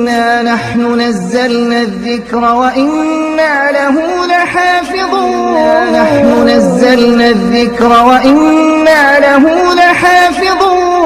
إنا نحن نزلنا الذكر وإنا له لحافظون. نحن نزلنا الذكر وإنا له لحافظون.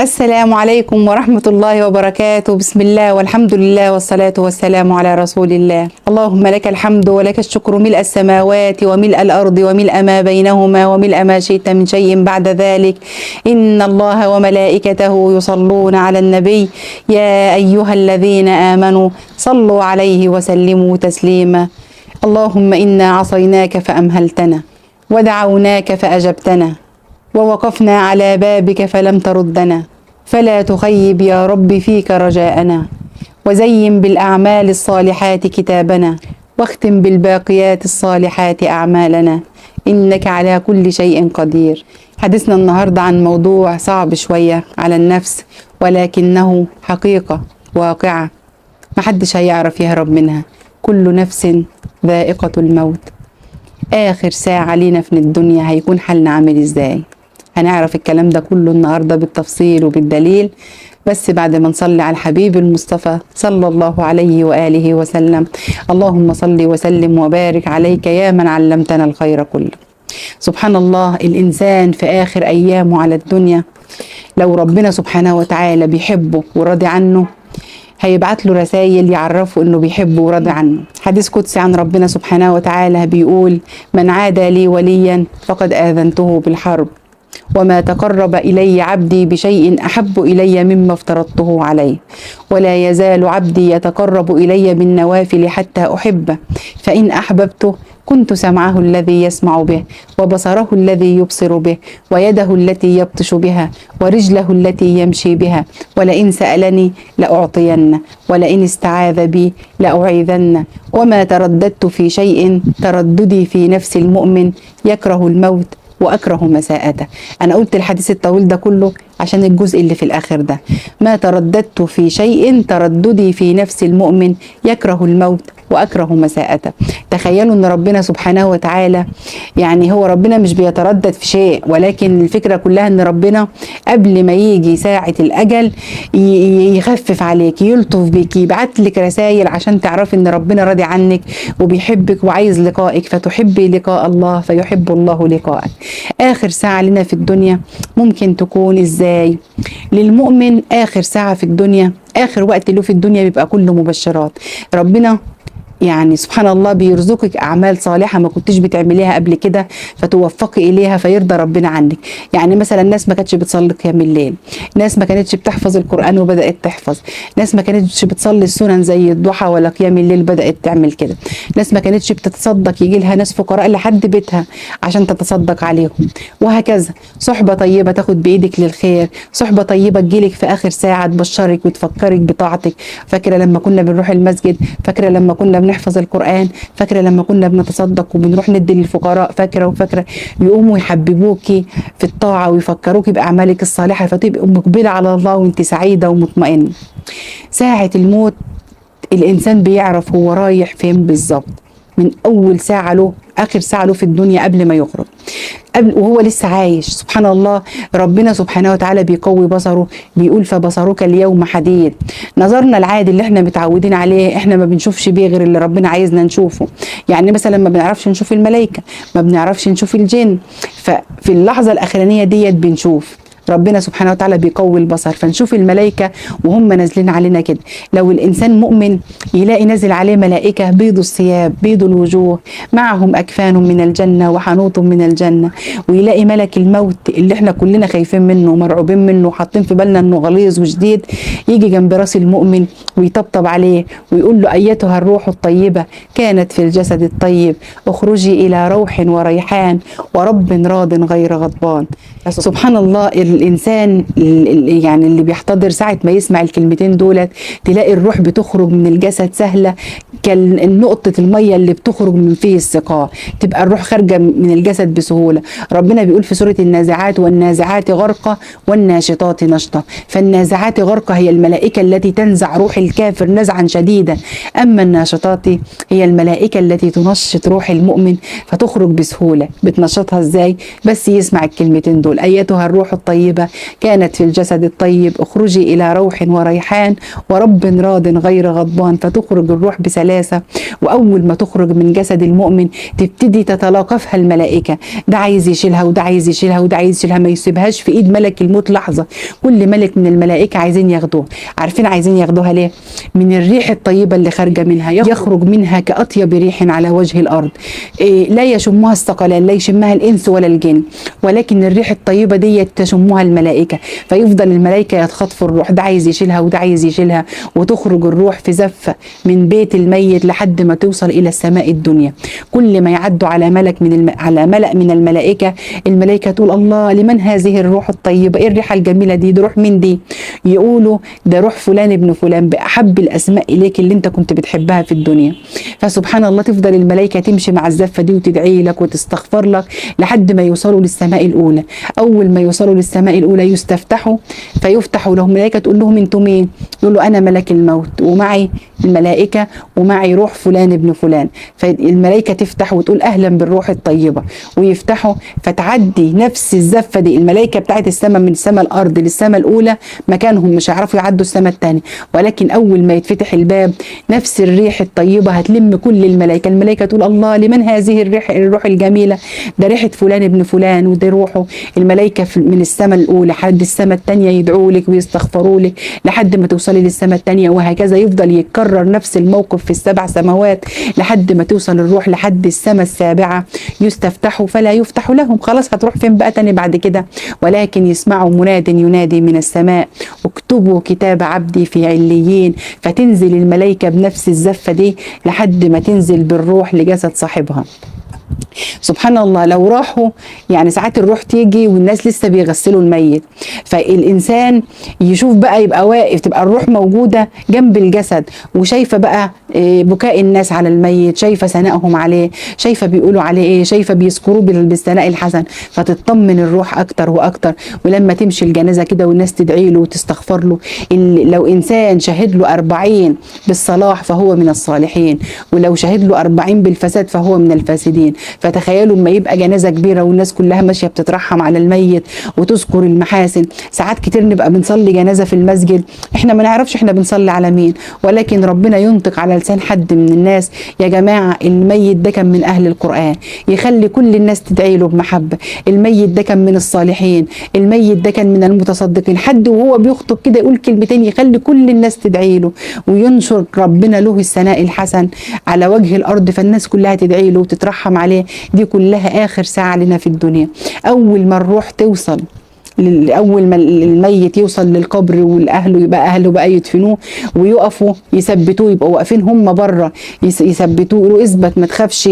السلام عليكم ورحمة الله وبركاته. بسم الله والحمد لله والصلاة والسلام على رسول الله. اللهم لك الحمد ولك الشكر ملء السماوات وملء الأرض وملء ما بينهما وملء ما شئت من شيء بعد ذلك. إن الله وملائكته يصلون على النبي يا أيها الذين آمنوا صلوا عليه وسلموا تسليما. اللهم إنا عصيناك فأمهلتنا، ودعوناك فأجبتنا، ووقفنا على بابك فلم تردنا، فلا تخيب يا رب فيك رجاءنا، وزين بالأعمال الصالحات كتابنا، واختم بالباقيات الصالحات أعمالنا، إنك على كل شيء قدير. حديثنا النهاردة عن موضوع صعب شوية على النفس، ولكنه حقيقة واقعة محدش هيعرف يهرب منها. كل نفس ذائقة الموت. آخر ساعة لينا في الدنيا هيكون حالنا عامل إزاي؟ هنعرف الكلام ده كله النهاردة بالتفصيل وبالدليل، بس بعد ما نصلي على الحبيب المصطفى صلى الله عليه وآله وسلم. اللهم صل وسلم وبارك عليك يا من علمتنا الخير كله. سبحان الله، الإنسان في آخر أيامه على الدنيا لو ربنا سبحانه وتعالى بيحبه وراضي عنه هيبعت له رسائل يعرفه انه بيحبه وراضي عنه. حديث قدسي عن ربنا سبحانه وتعالى بيقول: من عادى لي وليا فقد آذنته بالحرب، وما تقرب إلي عبدي بشيء أحب إلي مما افترضته عليه، ولا يزال عبدي يتقرب إلي بالنوافل حتى أحبه، فإن أحببته كنت سمعه الذي يسمع به، وبصره الذي يبصر به، ويده التي يبطش بها، ورجله التي يمشي بها، ولئن سألني لأعطين، ولئن استعاذ بي لأعيذن، وما ترددت في شيء ترددي في نفس المؤمن يكره الموت وأكره مساءته. أنا قلت الحديث الطويل ده كله عشان الجزء اللي في الآخر ده: ما ترددت في شيء ترددي في نفس المؤمن يكره الموت وأكره مساءته. تخيلوا أن ربنا سبحانه وتعالى، يعني هو ربنا مش بيتردد في شيء، ولكن الفكرة كلها أن ربنا قبل ما يجي ساعة الأجل يخفف عليك، يلطف بك، يبعت لك رسائل عشان تعرفي أن ربنا راضي عنك وبيحبك وعايز لقائك، فتحبي لقاء الله فيحب الله لقاءك. آخر ساعة لنا في الدنيا ممكن تكون إزاي؟ للمؤمن آخر ساعة في الدنيا، آخر وقت له في الدنيا بيبقى كله مبشرات. ربنا يعني سبحان الله بيرزقك أعمال صالحة ما كنتش بتعمليها قبل كده، فتوفقي إليها فيرضى ربنا عنك. يعني مثلا ناس ما كانتش بتصلي قيام الليل، ناس ما كانتش بتحفظ القرآن وبدأت تحفظ، ناس ما كانتش بتصلي السنن زي الضحى ولا قيام الليل بدأت تعمل كده، ناس ما كانتش بتتصدق يجي لها ناس فقراء لحد بيتها عشان تتصدق عليهم، وهكذا. صحبة طيبة تاخد بإيدك للخير، صحبة طيبة تجيلك في آخر ساعة تبشرك وتفكرك بطاعتك. فاكرة لما كنا بنروح المسجد؟ فاكرة لما كنا بنحفظ القرآن؟ فاكرة لما كنا بنتصدق وبنروح ندي للفقراء؟ فاكرة وفاكرة. يقوموا يحببوكي في الطاعة ويفكروكي بأعمالك الصالحة، فتبقي مقبلة على الله وانت سعيدة ومطمئنة. ساعة الموت الإنسان بيعرف هو رايح فين بالظبط من أول ساعة له، آخر ساعة له في الدنيا قبل ما يخرج، قبل وهو لسه عايش. سبحان الله، ربنا سبحانه وتعالى بيقوي بصره، بيقول فبصرك اليوم حديد. نظرنا العادي اللي احنا متعودين عليه احنا ما بنشوفش بيه غير اللي ربنا عايزنا نشوفه. يعني مثلا ما بنعرفش نشوف الملائكة، ما بنعرفش نشوف الجن، ففي اللحظة الأخرانية ديت بنشوف ربنا سبحانه وتعالى بيقوي البصر، فنشوف الملائكة وهم نازلين علينا كده. لو الإنسان مؤمن يلاقي نازل عليه ملائكة بيض الثياب بيض الوجوه، معهم أكفان من الجنة وحنوط من الجنة، ويلاقي ملك الموت اللي احنا كلنا خايفين منه ومرعوبين منه وحاطين في بالنا انه غليظ وشديد، يجي جنب راس المؤمن ويطبطب عليه ويقول له: أيتها الروح الطيبة كانت في الجسد الطيب، اخرجي إلى روح وريحان ورب راض غير غضبان. سبحان الله، الإنسان يعني اللي بيحتضر ساعة ما يسمع الكلمتين دولت تلاقي الروح بتخرج من الجسد سهلة كالنقطة المية اللي بتخرج من فيه السقاء، تبقى الروح خارجة من الجسد بسهولة. ربنا بيقول في سورة النازعات: والنازعات غرقا والناشطات نشطا. فالنازعات غرقا هي الملائكة التي تنزع روح الكافر نزعا شديدا، أما الناشطات هي الملائكة التي تنشط روح المؤمن فتخرج بسهولة. بتنشطها ازاي؟ بس يسمع الكلمتين دول: أيتها الروح الطيبة كانت في الجسد الطيب، اخرجي إلى روح وريحان ورب راض غير غضبان. فتخرج الروح بسلاسة، وأول ما تخرج من جسد المؤمن تبتدي تتلاقفها الملائكة، ده عايز يشيلها وده عايز يشيلها وده عايز يشيلها، ما يسيبهاش في إيد ملك الموت لحظة. كل ملك من الملائكة عايزين ياخدوها. عارفين عايزين ياخدوها ليه؟ من الريح الطيبة اللي خارجة منها، يخرج منها كأطيب ريح على وجه الأرض، لا يشمها الثقلان، لا يشمها الإنس ولا الجن، ولكن الريح الطيبة دي تشمها الملائكة. فيفضل الملائكة يتخطفوا الروح، ده عايز يشيلها وده عايز يشيلها، وتخرج الروح في زفة من بيت الميت لحد ما توصل إلى السماء الدنيا. كل ما يعدوا على ملك من على ملأ من الملائكة، الملائكة تقول: الله، لمن هذه الروح الطيبة؟ إيه الريحة الجميلة دي؟ ده روح مين دي؟ يقولوا ده روح فلان ابن فلان، بأحب الأسماء إليك اللي أنت كنت بتحبها في الدنيا. فسبحان الله تفضل الملائكة تمشي مع الزفة دي وتدعي لك وتستغفر لك لحد ما يوصلوا للسماء الأولى. أول ما يوصلوا للسماء الأولى يستفتحوا، فيفتحوا لهم ملائكة تقول لهم: أنتم مين؟ يقولوا: أنا ملك الموت ومعي الملائكة ومعي روح فلان ابن فلان. فالملائكة تفتح وتقول: أهلا بالروح الطيبة، ويفتحوا، فتعدي نفس الزفة دي الملائكة بتاعت السماء من السماء الأرض للسماء الأولى، مكانهم مش هيعرفوا يعدوا السماء الثانية، ولكن أول ما يتفتح الباب نفس الريح الطيبة هتلم كل الملائكة. الملائكة تقول: الله، لمن هذه الريح، الروح الجميلة؟ ده ريحة فلان ابن فلان وده روحه. الملائكة من السماء الأولى لحد السماء الثانية يدعوا لك ويستغفروا لك لحد ما توصلي للسماء الثانية، وهكذا يفضل يتكرر نفس الموقف في السبع سماوات لحد ما توصل الروح لحد السماء السابعة، يستفتحوا فلا يفتح لهم. خلاص هتروح فين بقى تاني بعد كده؟ ولكن يسمعوا مناد ينادي من السماء: اكتبوا كتاب عبدي في عليين. فتنزل الملائكة بنفس الزفة دي لحد ما تنزل بالروح لجسد صاحبها. سبحان الله، لو راحوا يعني ساعات الروح تيجي والناس لسه بيغسلوا الميت، فالإنسان يشوف بقى، يبقى واقف، تبقى الروح موجودة جنب الجسد وشايفة بقى بكاء الناس على الميت، شايفة ثنائهم عليه، شايفة بيقولوا عليه ايه، شايفة بيذكروه بالثناء الحسن، فتطمن الروح أكتر وأكتر. ولما تمشي الجنازة كده والناس تدعي له وتستغفر له، لو إنسان شهد له 40 بالصلاح فهو من الصالحين، ولو شهد له 40 بالفساد فهو من الفاسدين. فتخيلوا لما يبقى جنازة كبيرة والناس كلها ماشية بتترحم على الميت وتذكر المحاسن. ساعات كتير نبقى بنصلي جنازة في المسجد، احنا ما نعرفش احنا بنصلي على مين، ولكن ربنا ينطق على لسان حد من الناس: يا جماعة الميت ده كان من أهل القرآن، يخلي كل الناس تدعي له بمحبة. الميت ده كان من الصالحين، الميت ده كان من المتصدقين. حد وهو بيخطب كده يقول كلمتين يخلي كل الناس تدعي له، وينشر ربنا له الثناء الحسن على وجه الأرض، فالناس كلها تدعي له وتترحم عليه. دي كلها آخر ساعة لنا في الدنيا. أول ما الروح توصل، أول ما الميت يوصل للقبر والأهل يبقى أهله بقى يدفنوه ويقفوا يثبتوه، يبقوا واقفين هم بره يثبتوه، يقولوا اثبت ما تخافش،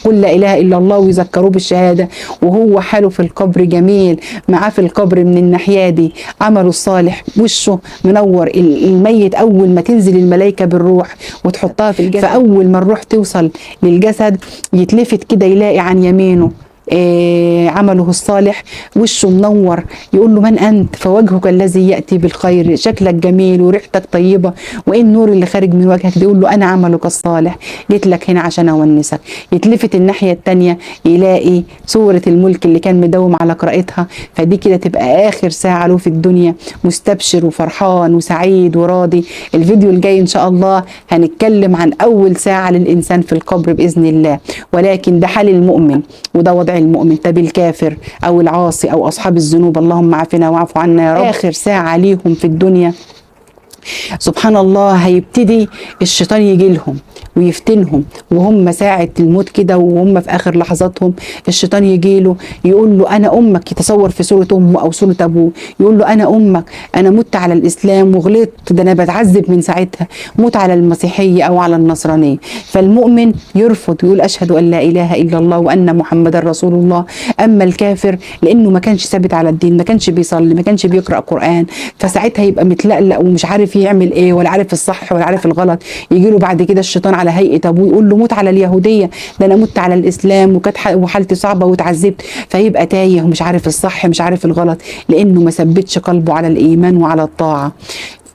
قل لا إله إلا الله، ويذكروه بالشهادة. وهو حاله في القبر جميل، معاه في القبر من الناحية دي عمله الصالح، وشه منور. الميت أول ما تنزل الملائكة بالروح وتحطها في الجسد، فأول ما الروح توصل للجسد يتلفت كده يلاقي عن يمينه عمله الصالح، وشه منور، يقول له: من أنت؟ فوجهك الذي يأتي بالخير، شكلك جميل وريحتك طيبة، وإيه النور اللي خارج من وجهك ده؟ يقول له: أنا عملك الصالح، جيت لك هنا عشان أونسك. يتلفت الناحية التانية يلاقي سورة الملك اللي كان مداوم على قراءتها. فدي كده تبقى آخر ساعة له في الدنيا، مستبشر وفرحان وسعيد وراضي. الفيديو الجاي إن شاء الله هنتكلم عن أول ساعة للإنسان في القبر بإذن الله، ولكن ده حال المؤمن وده وضع المؤمن. طب الكافر او العاصي او اصحاب الذنوب، اللهم عافنا واعف عنا يا رب، اخر ساعة ليهم في الدنيا سبحان الله، هيبتدي الشيطان يجي لهم ويفتنهم وهم ساعة الموت كده، وهم في آخر لحظاتهم الشيطان يجي له يقول له أنا أمك، يتصور في صورة أمه أو صورة أبوه، يقول له أنا أمك، أنا مت على الإسلام وغلطت، ده أنا بتعذب من ساعتها، موت على المسيحية أو على النصرانية. فالمؤمن يرفض ويقول أشهد أن لا إله إلا الله وأن محمدا رسول الله. أما الكافر لأنه ما كانش ثابت على الدين، ما كانش بيصلي، ما كانش بيقرأ قرآن، فساعتها يبقى متلقلق ومش عارف يعمل إيه، ولا عارف الصح ولا عارف الغلط. يجي له بعد كده الشيطان على هيئة أبوه يقول له موت على اليهودية، ده أنا مت على الإسلام وكانت وحالتي صعبة واتعذبت، فيبقى تايه ومش عارف الصح مش عارف الغلط، لأنه ما ثبتش قلبه على الإيمان وعلى الطاعة.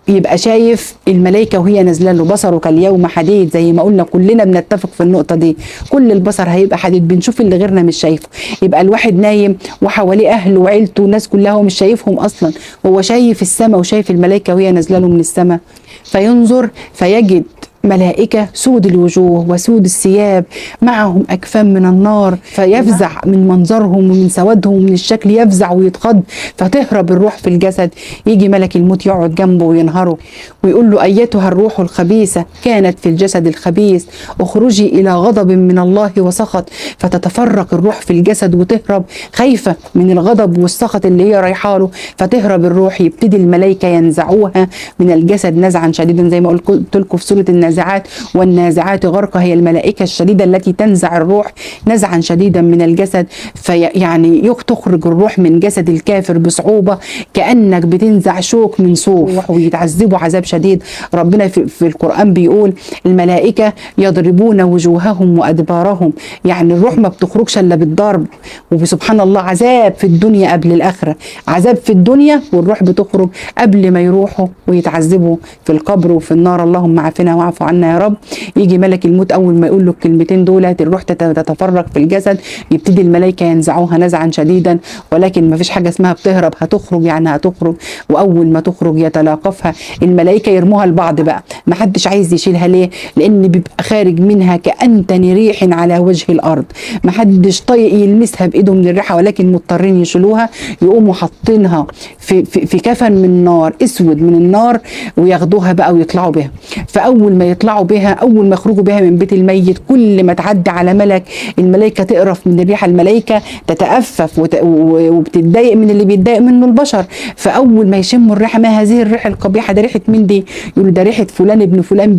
يبقى شايف الملائكة وهي نازلة له، بصره كاليوم حديد، زي ما قلنا كلنا بنتفق في النقطة دي، كل البصر هيبقى حديد، بنشوف اللي غيرنا مش شايفه. يبقى الواحد نايم وحواليه أهله وعيلته والناس كلها هو مش شايفهم أصلا، هو شايف السماء وشايف الملائكة وهي نازلة له من السماء. فينظر فيجد ملائكة سود الوجوه وسود الثياب معهم أكفان من النار، فيفزع من منظرهم ومن سوادهم ومن الشكل، يفزع ويتخض، فتهرب الروح في الجسد. يجي ملك الموت يقعد جنبه وينهره ويقول له أيتها الروح الخبيثة كانت في الجسد الخبيث، اخرجي إلى غضب من الله وسخط. فتتفرق الروح في الجسد وتهرب خايفة من الغضب والسخط اللي هي رايحة له، فتهرب الروح. يبتدي الملائكة ينزعوها من الجسد نزعا شديدا، زي ما قلت لكم في سورة النازعات، والنازعات غرقا، هي الملائكة الشديدة التي تنزع الروح نزعا شديدا من الجسد. فيعني تخرج الروح من جسد الكافر بصعوبة كأنك بتنزع شوك من صوف، ويتعذبوا عذاب شديد. ربنا في القرآن بيقول الملائكة يضربون وجوههم وأدبارهم، يعني الروح ما بتخرجش إلا بالضرب، وسبحان الله عذاب في الدنيا قبل الآخرة، عذاب في الدنيا والروح بتخرج قبل ما يروحوا ويتعذبوا في القبر وفي النار. اللهم عافنا واعف عنا يا رب. يجي ملك الموت اول ما يقول له الكلمتين دول الروح تتفرق في الجسد، يبتدي الملائكه ينزعوها نزعا شديدا، ولكن ما فيش حاجه اسمها بتهرب، هتخرج يعني هتخرج. واول ما تخرج يتلاقفها الملائكه، يرموها لبعض بقى، ما حدش عايز يشيلها. ليه؟ لان بيبقى خارج منها كأنتن ريح على وجه الارض، ما حدش طايق يلمسها بايده من الريحه، ولكن مضطرين يشيلوها. يقوموا حاطينها في في كفن من نار اسود من النار، وياخدوها بقى ويطلعوا بها. فاول ما يطلعوا بها، اول ما يخرجوا بها من بيت الميت، كل ما تعدي على ملك الملائكه تقرف من الريحه، الملائكه تتأفف وبتتضايق من اللي بيتضايق منه البشر. فاول ما يشموا الريحه، ما هذه الريحه القبيحه، ده ريحه مين دي؟ يقولوا ده ريحه فلان ابن فلان،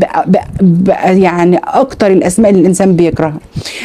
بقى يعني اكتر الاسماء اللي الانسان بيكرهها.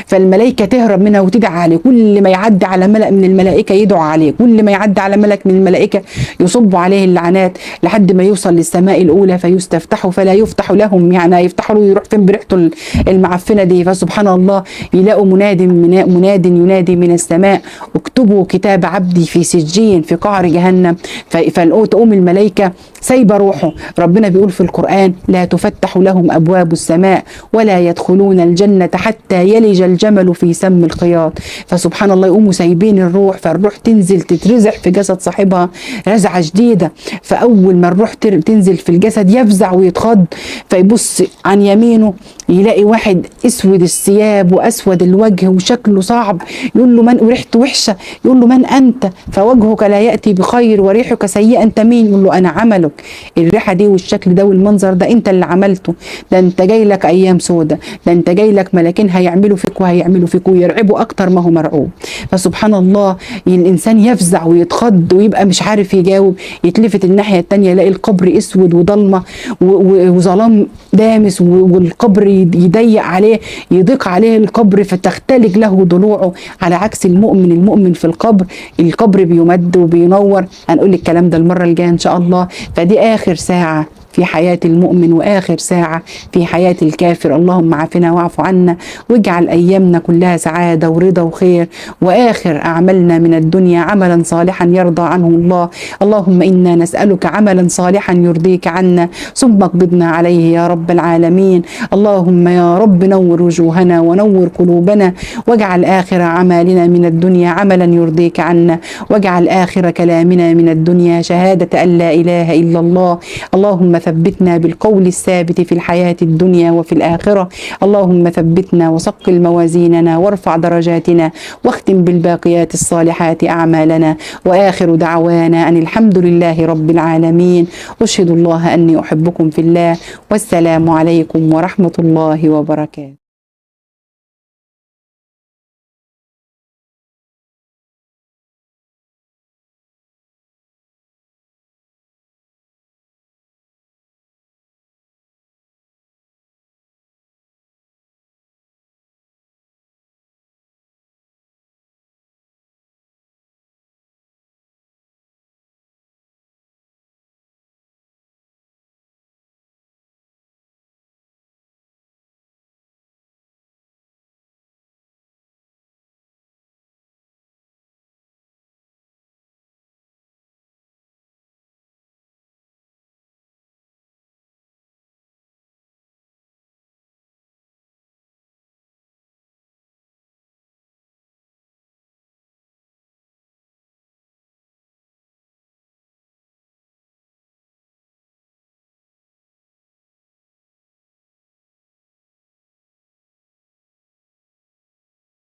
فالملائكه تهرب منها وتدعي عليه، كل ما يعدي على ملأ من الملائكه يدعو عليه، كل ما يعدي على ملك من الملائكه يصب عليه اللعنات، لحد ما يوصل للسماء الاولى فيستفتحوا فلا يفتح لهم، يعني يفتحوا له يروح فين بريحته المعفنه دي. فسبحان الله يلاقوا مناد ينادي من السماء اكتبوا كتاب عبدي في سجين في قعر جهنم. فتقوم الملائكه سايبه روحه. ربنا بيقول في القرآن لا تفتح لهم أبواب السماء ولا يدخلون الجنة حتى يلج الجمل في سم الخياط. فسبحان الله يقوموا سايبين الروح، فالروح تنزل تترزع في جسد صاحبها رزعة شديدة. فأول ما الروح تنزل في الجسد يفزع ويتخض، فيبص عن يمينه يلاقي واحد اسود الثياب واسود الوجه وشكله صعب، يقول له من، وريحته وحشه، يقول له من انت؟ فوجهك لا ياتي بخير وريحك سيئه، انت مين؟ يقول له انا عملك، الريحه دي والشكل ده والمنظر ده انت اللي عملته، ده انت جاي لك ايام سودة، ده انت جاي لك ملاكين هيعملوا فيك وهيعملوا فيك ويرعبوا اكتر ما هو مرعوب. فسبحان الله الانسان يفزع ويتخض ويبقى مش عارف يجاوب، يتلفت الناحيه الثانيه يلاقي القبر اسود وضلمه وظلام دامس، والقبر يضيق عليه، يضيق عليه القبر فتختلج له ضلوعه، على عكس المؤمن. المؤمن في القبر القبر بيمد وبينور. هنقول الكلام ده المرة الجاية ان شاء الله. فدي آخر ساعة في حياة المؤمن وآخر ساعة في حياة الكافر. اللهم عافنا واعف عنا، واجعل أيامنا كلها سعادة ورضا وخير، وآخر أعمالنا من الدنيا عملا صالحا يرضى عنه الله. اللهم إنا نسألك عملا صالحا يرضيك عنا، ثم اقبضنا عليه يا رب العالمين. اللهم يا رب نور وجوهنا ونور قلوبنا، واجعل آخر أعمالنا من الدنيا عملا يرضيك عنا، واجعل آخر كلامنا من الدنيا شهادة أن لا إله إلا الله. اللهم ثبتنا بالقول الثابت في الحياة الدنيا وفي الآخرة. اللهم ثبتنا وثقل موازيننا وارفع درجاتنا واختم بالباقيات الصالحات أعمالنا. وآخر دعوانا أن الحمد لله رب العالمين. أشهد الله أني أحبكم في الله، والسلام عليكم ورحمة الله وبركاته.